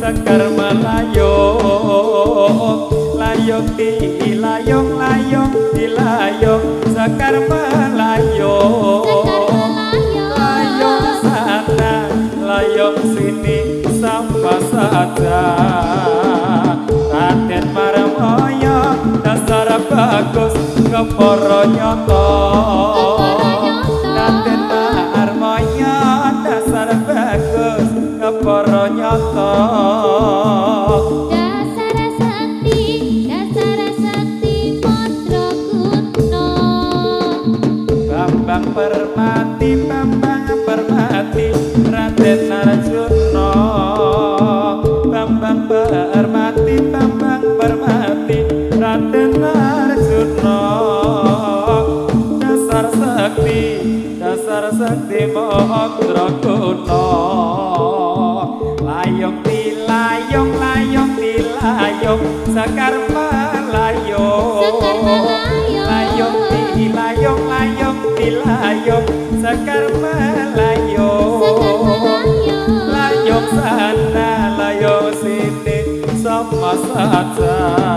sekar melayung. Layung dilayung, layung dilayung, sekar melayung. Sekar melayung. Layung sana, layung sini, sama saja. Raden Marmoyo dasar bagus kepara nyata. Kepara nyata. Raden Marmoyo dasar bagus kepara nyata. Dasar sakti, dasar sakti mandraguna. Bambang Permati, Bambang Permati, Raden Arjuna. Bambang Permati, Bambang Permati, Raden Arjuna. Dasar sakti, dasar sakti mandraguna. Layung dilayung, layung dilayung, sekar melayung. Sekar melayung. Layung dilayung, layung dilayung, sekar melayung. Sekar melayung. Layung sana, layung sini, sama saja.